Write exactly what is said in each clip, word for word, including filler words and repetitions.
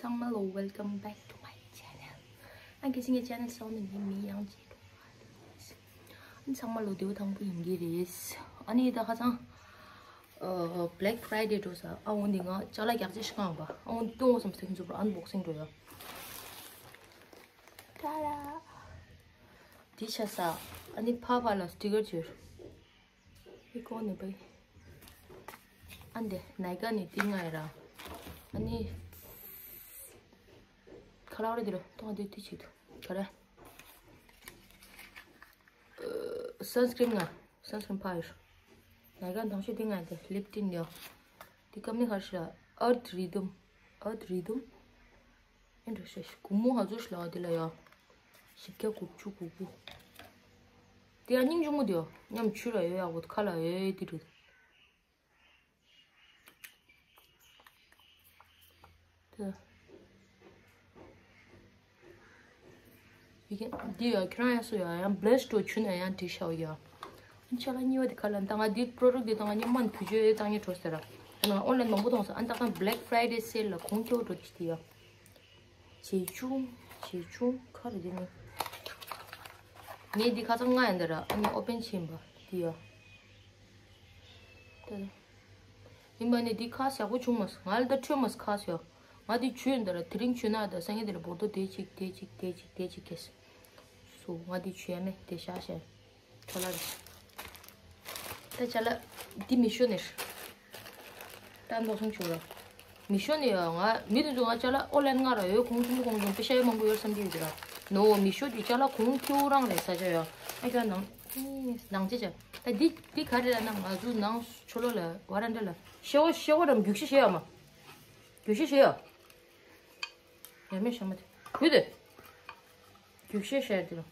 ཚང་མ་ལོ། Welcome back to my channel. ཨ་གི་སི་ངའི་ཆེ་ནལ་སོང་ནས་ངའི་མིང་ཡང་བརྗེད་འགྲོ་བ་རེད། ཨ་ནི་ཚང་མ་ལོ་བདེ་པོ་ཐང་པོ་ཡིན་གྱི་རེད། ཨ་ནི་ད་ཁ་སང་ཨ་Black Friday འགྲོ་ས། ཨ་འོ་འདི་ང་ཅ་ལག་རྒྱག་ཅེས་ཤིག་གང་བ། ཨ་འོ་འདི་སྟོན་འོ་བསམ་སྟེ་ཁྱེད་ཚོ་པར་unboxing འགྲོ་ཡ། ཏཱ་ར། འདི་ཆ་ས། ཨ་ནི་ཕ་ཕ་ལ་sticker བྱོས། ཨི་ཀོ་ནི་པའི། ཨ་འདི་ནའི་ཀ་ནི་ཏི་ང་ཡ་ར། ཨ་ནི། ཁ་ལག་རེ་འདི་ར་ཏོང་འདི་ཏི་ཆི་དུ། ག་རེ། sunscreen ང་། sunscreen ཕ་ཡོ། ནའི་ཀ་ཐང་ཤོས་ཏི་ང་ཡ་དེ་lip tint ཡོ། ཏི་ཀ་མི་ཁར་ཤ། Earth Rhythm། Earth Rhythm། ཨེ་འགྲོ་ཤེས་ཤིག་གུ་མོ་ཧ་ཚོ་ཤི་ལ་དེ་ལ་ཡ། བཞི་བརྒྱ་དགུ་བཅུ་གོ་དགུ། དེ་ཡ་སྙིང་རྗེ་མོ་དེ་ཡ། མཉམ་ཆུ་ར་ཡོད་ཡག་པོ་ཁ་ལ་ཡོད་དེ་རེད། དེ། ཡི་གེ་འདི་ཡ་ཁྱེད་རང་ཡ་སུ་ཡ་ཡང་blush འགྲོ་ཆུ་ན་ཡང་འགྲིག་ཤག་ཡ། ཨ་ཅ་ལག་གཉིས་པ་དེ་ཁ་ལ་ད་ང་འདི་product འདི་ད་ང་གཉིས་མ་ནི་བུ་ཆོས་ཡོད་བཏང་ཉེ་འགྲོ་ཟེར་ར། ཨ་ན་online མང་པོ་གཏོང་ས། ཨ་ད་ཁ་Black Friday sale ལ་གོང་ཁེ་པོ་འགྲོ་དེ་ཡ། ཇེ་ཆུང་། ཇེ་ཆུང་། ཁ་རེ་དེ་ནི། ངས་འདི་ཁ་སང་ང་ཡ་འདི་ར་ཨ་ནི་open བྱིན་པ་དེ་ཡ། ད། ཡིན་པ་ནི་འདི་ཁ་ཡག་པོ་བྱུང་མ་སོང་། ང་ལ་ད་འཕྲོད་མ་སོང་ཁ་སོ། ང་འདི་བྱོས་འདི་ར་དེ་རིང་བྱོས་ན་ད་སང་ཉིན་འདི་ར་བོར་དོ་དེ་གཅིག་དེ་གཅིག་དེ་གཅིག་དེ་གཅིག་གེ་སོ། ང་འདི་བྱོས་ཡ་མེད་དེ་བཞག་བཞག་འཕྲོ་ལ་རེད། ད་ཅ་ལག་འདི་མི་ཤོ་ནས་རེད། ད་འདོགས་སོང་བྱུང་ར། མི་ཤོ་ནས་ཡ་ང་མི་དེ་ཚོ་ང་ཅ་ལག་online ང་ར་ཡོད་གོང་ཆུང་གོང་ཆུང་པེ་ཤ་ཡ་མང་པོ་ཡོད་བསམ་གྱི་ཡོད་ར། ནོ་མི་ཤོ་དེ་ཅ་ལག་གོང་ཁེ་པོ་རང་རེད་ས་ཆ་ཡ། ཨ་ཁྱོད་ནང་ནང་ཅི་ཅ། ད་འདི་འདི་ག་རེ་ལ་ན་ང་ཚོ་ནང་ཆོ་ལོ་ལ་ཝ་རན་ཌ་ལ་ཤེ་བོ་ཤེ་བོ་རམ་རྒྱུག་ཤེ་ཤེ་ཡ་མ། རྒྱུག་ཤེ་ཤེ་ཡ། ཡ་མེ་ཤ་མ་དེ་བུ་དེ། རྒྱུག་ཤེ་ཤེ་ཡ་དེ་ལ།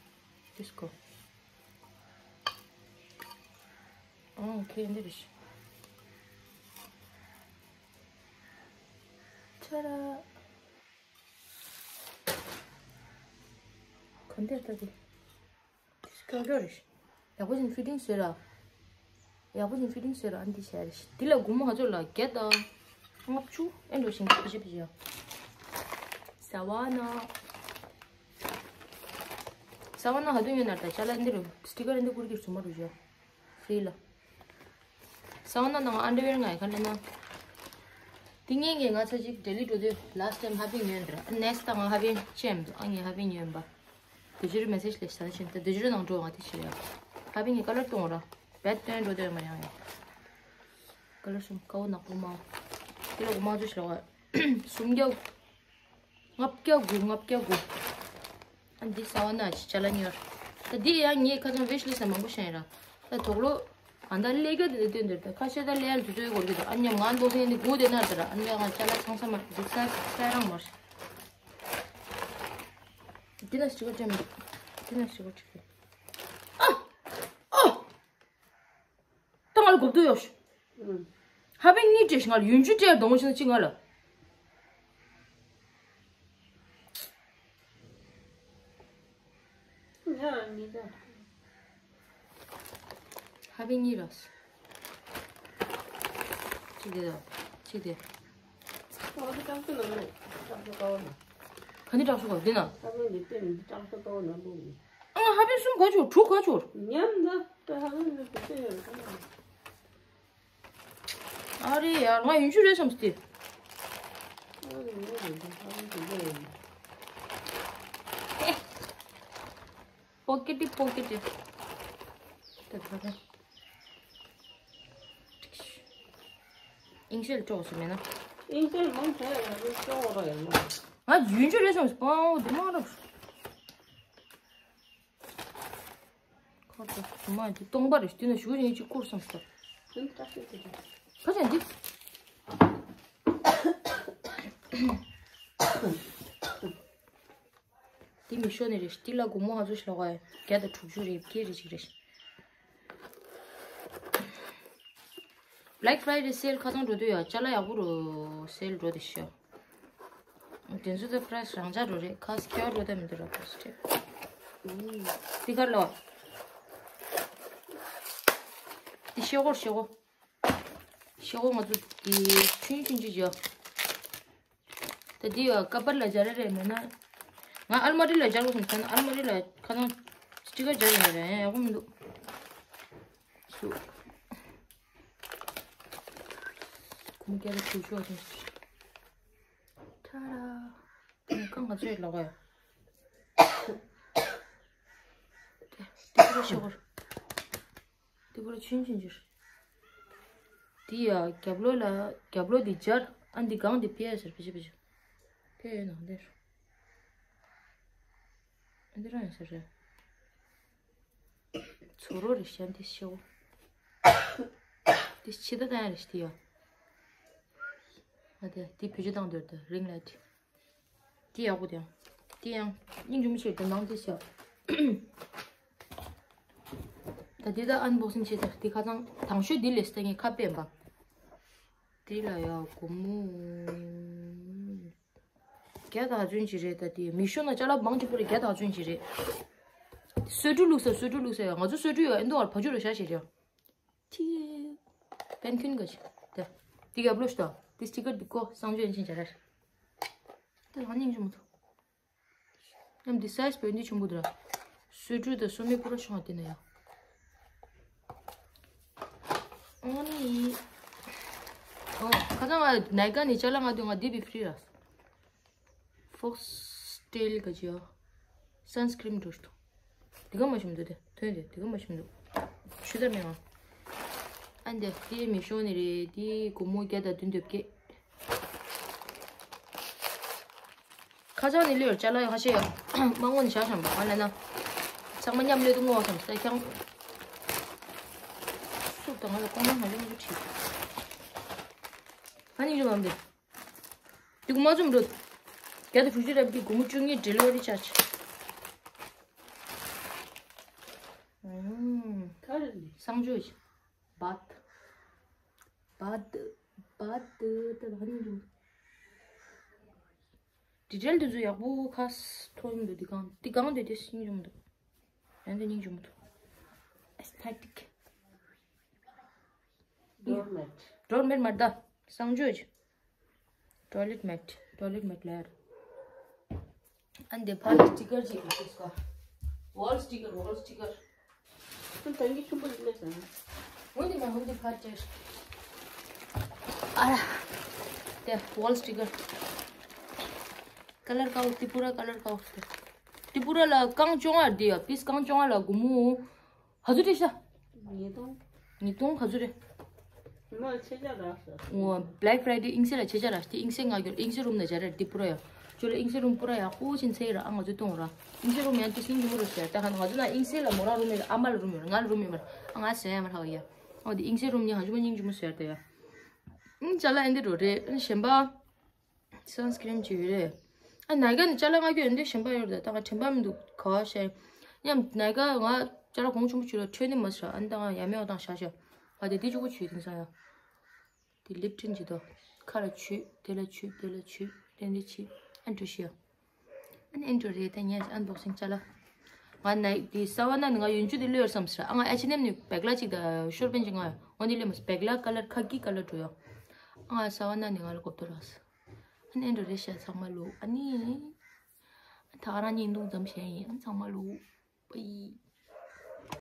Disco། ཨོ་ཁེ་འདི་རེད། ཆ་ར། ག་འདི་ལྟ་དེ། Disco རེད། ཡག་པོ་ཞིག་fitting བཟོས་ར། ཡག་པོ་ཞིག་fitting བཟོས་ར། ཨ་འདི་བྱས་རེད། འདི་ལ་སྒོར་མོ་ག་ཚོད་ལ་བརྒྱ་དང་ལྔ་བཅུ་ཨེ་འགྲོ་ཞིང་ཞིབ་ཞིབ་བྱས། ས་བ་ན། ས་བ་ན་ག་དུས་ཡོད་ན་ད་ཅ་ལག་འདི་རུ་sticker འདི་བསྐུར་གྱི་རུ་མ་རུ་བྱས། ཧྥི་ལ། སང་ན་ནང་ཨན་ཌར་ཝེར་ང་ཡི་ཁ་ལེ་ན། དེ་ངས་ངས་ང་ཚ་ཅིག་ལྡི་ལི་འགྲོ་དུས་last time ཧ་པིང་ཡོད་འདྲ། next time ང་ཧ་པིང་ཅེམ་འདུག་ཨ་ངས་ཧ་པིང་ཡོད་པ། དེ་ཕྱིར་message ལས་ས་ཆེན་ད་དེ་ཕྱིར་ནང་འགྲོ་ང་དེ་ཕྱིར་ཡ། ཧ་པིང་ངས་ཀ་ལར་གཏོང་ར། བེད་སྟོན་འགྲོ་དུས་མ་ཡང་ཡ། ཀ་ལར་གསུམ་ཀའོ་ནག་པོ་མ། དེ་ལ་གོ་མ་ཚོ་ཞིག་ལ་བ། སུམ་རྒྱ། ལྔ་བརྒྱ་དགུ། ལྔ་བརྒྱ་དགུ། ཨ་འདི་ས་བ་ན་ཅི་ཅ་ལག་ཉོས། ད་འདི་ཡང་ངས་ཁ་སང་wish list ལ་མང་པོ་བཤད་ཡིན་ར། ད་དོག་ལོ། ཨ་ད་ཀླད་ཀ་འདི་ལ་བསྟན་འདིར་ད་ཁ་ཤས་ད་ཀླད་ཡར་དུས་ཚོད་འགོར་གི་འདུག་ཨ་མཉམ་ང་འདོགས་སེ་འདི་སྒུག་བསྡད་ན་ད་ར། ཨ་ནི་ང་ཅ་ལག་ཚང་ས་མ་འདུག་ས་ས་རང་མར། འདི་ན་ཞིག་གོ་ཅེམ་འདུག་འདི་ན་ཞིག་གོ་ཅིག་ཨ། ཨ། ད་ང་ལ་གོ་བསྡུར་ཡོད་ཤག་ཧ་པན་གཉིས་སྤྲད་ཤག་ང་ལ་ཡུན་ཅུ་སྤྲད་གདོང་ཞིག་ཅིག་ང་ལ། ཧ་པན་གཉིས་རག་གཅིག་དེ་དང་གཅིག་དེ། ག་ནི་དྲག་ཤོས་ག་འདི་ན། ཨ་ཧ་པན་གསུམ་ག་ཆོར་དྲུག་ག་ཆོར། ཉམས་ད། ཨ་རེ་ཡར་ང་ཡུན་ཅུ་རེད་བསམ་སྟེ། པོ་ཀེ་ཏི་པོ་ཀེ་ཏི། ད་ད་ད། ཨིང་ཤེལ་ཀྲོག་སུ་མེད་ན། ཨིང་ཤེལ་མང་ཆེ་ཡང་ཀྲོག་ར་ཡང་ན། ང་ཡུན་ཅུ་རེད་བསམ་སྟེ་པའོ་དེ་མ་རབས། ཁོ་ཚོ་མ་འདི་སྟོང་པ་རེད། དེ་ན་ཞུ་ཡིན་ཅིག་བསྐུར་བསམ་སྟེ། ཁ་ཆེན་འདི། འདི་མི་ཤོ་ནི་རེད། འདི་ལ་སྒོར་མོ་ང་ཚོ་ཞིག་ལོག་ག་བརྒྱ་དང་དྲུག་ཅུ་རེད། བརྒྱད་རེ་ཅིག་རེད། Black Friday sale ཁ་ཚང་འགྲོ་དུས་ཡ་ཅ་ལག་ཡག་པོ་རུ་sale འགྲོ་དེ་ཤོ། དེ་ཚོ་ད་price རང་འཇགས་འགྲོ་རེད། ཁ་སྐྱོར་འགྲོ་དེ་མི་འདུག་ར་price དེ། འདི་གར་ལོ། འདི་ཤེལ་སྒོར་ཤེལ་སྒོ། ཤེལ་སྒོ་ང་ཚོ་འདི་ཆུང་ཆུང་ཅིག་བྱོས། ད་ ད་འདི་ཡོད་ཀ་པར་ལ་སྦྱར་རེད་མེད་ན། ང་ཨལ་མ་རི་ལ་སྦྱར་དགོས་སམ་ཟེར་ན་ཨལ་མ་རི་ལ་ཁ་སང་སི་ཊི་ཀར་སྦྱར་ཡོད་རེད། ཡང་ཡག་པོ་མི་འདུག་སུ། ཁུངས་སྐྱེལ་ལ་ཁུ་ཤོག་ཅན། ཁྲ་ར། ཁ་ང་ཚོས་ལོག་ཡ། དེ་དེ་ཁུ་ཤོག་དེ་པུ་ར་ཆུན་ཆུན་གྱུར། དེ་ཡ་རྒྱབ་ལོགས་ལ་རྒྱབ་ལོགས་དེ་སྦྱར། ཨ་འདི་གང་དེ་ཕེ་ཟེར་ཕེ་ཤི་ཕེ་ཤི། ཕེ་ཡོད་ནང་དེར། ཨ་འདི་རང་ཡོད་ཟེར་རེད། ཚོ་རོ་རེ་ཤན་དེ་ཤེའོ། དེ་ཕྱི་ད་ད་ཡ་རེ་ཤི་དེ་ཡ། ཨ་དེ་དེ་བེད་སྤྱོད་བཏང་འདོད་དེ་རིང་ལ་དེ། དེ་ཡག་པོ་དེ་ཡང་། དེ་ཡང་སྙིང་རྗེ་མོ་ཆེ་དེ་ནང་དེ་ཤ། ད་དེ་ད་ཨན་བོག་སིང་བྱེད་ད་དེ་ཁ་ཚང་དང་ཤོས་དེ་ལས་ད་ངས་ཁ་པས་འབའ། དེ་ལ་ཡ་སྒོར་མོ་བརྒྱ་དང་ཚུན་ཅིག་རེད། ད་དེ་མི་ཤོ་ན་ཅ་ལག་མང་ཆེ་པོ་རེད། བརྒྱ་དང་ཚུན་ཅིག་རེད། སོས་ཀྲུ་བླུགས་ས་སོས་ཀྲུ་བླུགས་ས་ཡ་ང་ཚོ་སོས་ཀྲུ་ཡ་ཨེ་འདུག་བར་བ་ཅུ་རུ་ཤ་ཞེས་རེད། ཏི་པན་ཁུན་ག་ཅི། ཏེ། ཏི་ག་བློ་ཤྟ། ཏི་སི་ཊི་ཀར་ཏི་ཀོ་སང་ཇོ་ཨན་ཤིན་ཅ་རར། ཏེ་ལ་ནིང་ཇུ་མུ་ཐུ། ཡམ་ཏི་སའི་སི་པོ་ཨིན་ཏི་ཆུང་གུ་དུ་ར། སུ་ཏྲུ་ཏེ་སུ་མི་པུ་ར་ཤོང་ཏི་ན་ཡ། ཨོ་ནི། ཨོ་ཁ་ཚང་ང་ནའི་ཀ་ནི་ཅ་ལ་ང་དུ་ང་དི་བི་ཕི་རི་ར། ཕོག་སི་ཊེལ་ག་ཅི་ཡ། སན་སི་ཀྲིམ་འགྲོ་ཤི་ཐུ། དེ་ག་མ་ཤི་མི་འདུག་དེ་ཐོན་དེ་དེ་ག་མ་ཤི་མི་འདུག་ཤུ་དར་མེ་ང་། ཨན་དེ་དེ་མི་ཤོང་ནི་རེད། དེ་སྒོར་མོ་བརྒྱ་དང་བདུན་དེབ་སྐད། ཁ་ཅང་ནི་ལོས་ཅ་ལག་ཡོད་ཁ་ཤས་ཡོད། མ་ངོ་ནི་ཤ་ཤམ་ང་ལ་ན། ཚང་མ་མཉམ་ལས་དུ་ངོ་བ་སམ་སྟ་ཁྱང་། སུག་དང་ང་ལ་ཀོང་མ་ང་ལ་ངོ་ཁྲིད། ཨ་ནི་ཡོད་མམ་དེ། དེ་གུ་མ་ཙུམ་འགྲོ། བརྒྱ་དང་དྲུག་ཅུ་རེ་བརྒྱད་སྒོར་མོ་བཅུ་གཉིས་ཌེ་ལི་ཝ་རི་ཅར་ཇི། ཨུམ། ག་རེ་རེད། གསང་སྤྱོད་ཅིག་བཱད། བཱད། བཱད་ད་ད་ཧ་ནི་འགྲོ། ཌི་ཊེལ་དེ་ཚོ་ཡག་པོ་ཁ་ཐོན་འདུག་འདི་གང་འདི་གང་འདི་དེ་སྙིང་རྗེ་མོ་འདུག་ཡང་འདི་སྙིང་རྗེ་མོ་འདུག་ཨེ་སི་ཐེ་ཊིག་ཌོར་མེཊ། ཌོར་མེཊ་མ་རེད་ད། གསང་སྤྱོད་ཅིག་ཊོའི་ལེཊ་མེཊ། ཊོའི་ལེཊ་མེཊ་ལེར། ཨན་དེ་ཕར་སི་ཊི་ཀར་ཅིག་གི་ཤིས་ཀ་ཝོལ་སི་ཊི་ཀར། ཝོལ་སི་ཊི་ཀར། ཁྱོད་ད་གིན་ཆུང་པོ་ཞིག་སླེབས་སོང་། འོན་ཏེ་མ་འོན་ཏེ་ཕར་ཅེར། ཨ་ར། དེ་ཝོལ་སི་ཊི་ཀར། ཀ་ལར་ཀའོ་ཏི་པུ་ར། ཀ་ལར་ཀའོ་ཏི། ཏི་པུ་ར་ལ་རྐང་བཅོ་ལྔ་བསྡད་ཡོད། པིས་རྐང་བཅོ་ལྔ་ལ་སྒོར་མོ། ག་ཚོད་སྤྲད་ཤག་ཉིས་སྟོང་། ཉིས་སྟོང་ག་ཚོད་རེད། ཉི་མ་ཆད་ཆ་རག་ཤག་འོ་བྷི་ལེག་ཕ་རའི་ཌེ་དབྱིངས་སེ་ལ་ཆད་ཆ་རག་སྟེ་དབྱིངས་སེ་ང་གྱོར་དབྱིངས་སེ་རུམ་ན་སྦྱར་རེད་དེ་པུ་ར་ཡ། ཅོ་ལེ་དབྱིངས་སེ་རུམ་པུ་ར་ཡག་པོ་ཕྱིན་ཚེ་ར་ཨ་ང་ཚོ་གཏོང་ར། དབྱིངས་སེ་རུམ་ཡང་ཏི་སིང་གི་མོ་རུ་ཟེར་ད་ཁ་ང་ཚོ་ན་དབྱིངས་སེ་ལ་མོ་རང་རུམ་ཡོད་ཨ་མ་ལ་རུམ་ཡོད་ང་ལ་རུམ་ཡོད་མ་ར་ཨ་ང་ཟེར་ཡ་མ་ར་ཧ་ཡ། འོ་དེ་དབྱིངས་སེ་རུམ་ནི་ཧ་ཅུ་མ་སྙིང་རྗེ་མོ་ཟེར་ད་ཡ། ཨིན་ཅ་ལ་ཨེ་འདི་རོ་རེད་ཨིན་གཞན་པ། སན་སི་ཀྲིམ་ཅིག་ཡོད་རེད། ཨ་ནའི་ཀ་ནི་ཅ་ལག་ང་ཁྱོད་འདི་གཞན་པ་ཡོད་རེད་ད། ད་ང་དྲན་པ་མི་འདུག་ག་བ་ཤེས། ཡང་ནའི་ཀ་ང་ཅ་ལག་གོང་ཆུང་པོ་ཅིག་ལ་འཕྲོད་ནི་མ་ཤ་ཨ་ནི་ད་ང་ཡ་མེད་བ་དང་ཤ་ཤ། ཨ་དེ་འདི་གཅིག་པོ་བྱུས་དེང་སང་ཡ། དེ་ལིབ་ཊིན་ཅིག་དོ། ཁ་ལ་བྱུས་དེ་ལ་བྱུས་དེ་ལ་བྱུས་དེ་འདི་བྱས་ཨ་འགྲོ་ཤི་ཡ། ཨ་ནི་ཨེ་འགྲོ་རེད་ད་ངས་ཨན་བོག་སིང་ཅ་ལག་ང་ནའི་དེ་ས་བ་ན་ནི་ང་ཡོན་ཅུ་དེ་ལོས་བསམ་ཤ་ཨ་ང་ཨེ་ཆི་ཨེན་ཨེམ་ནི་བེག་ལ་ཅིག་ད་ཤོར་པན་ཅིག་ང་ཡ་འོ་འདི་ལས་མ་བེག་ལ་ཀ་ལར་ཁ་ཀི་ཀ་ལར་འགྲོ་ཡ། ཨ་ང་ས་བ་ན་ནི་ང་ལ་གོ་བཏོན་རག་ཨ་ནི་ཨེ་འགྲོ་རེད་ཤ་ཚང་མ་ལོ། ཨ་ནི། ད་ག་རང་ཉིན་འདུག་ཙམ་བཤད་ཡིན། ཨ་ཚང་མ་ལོ། པའི།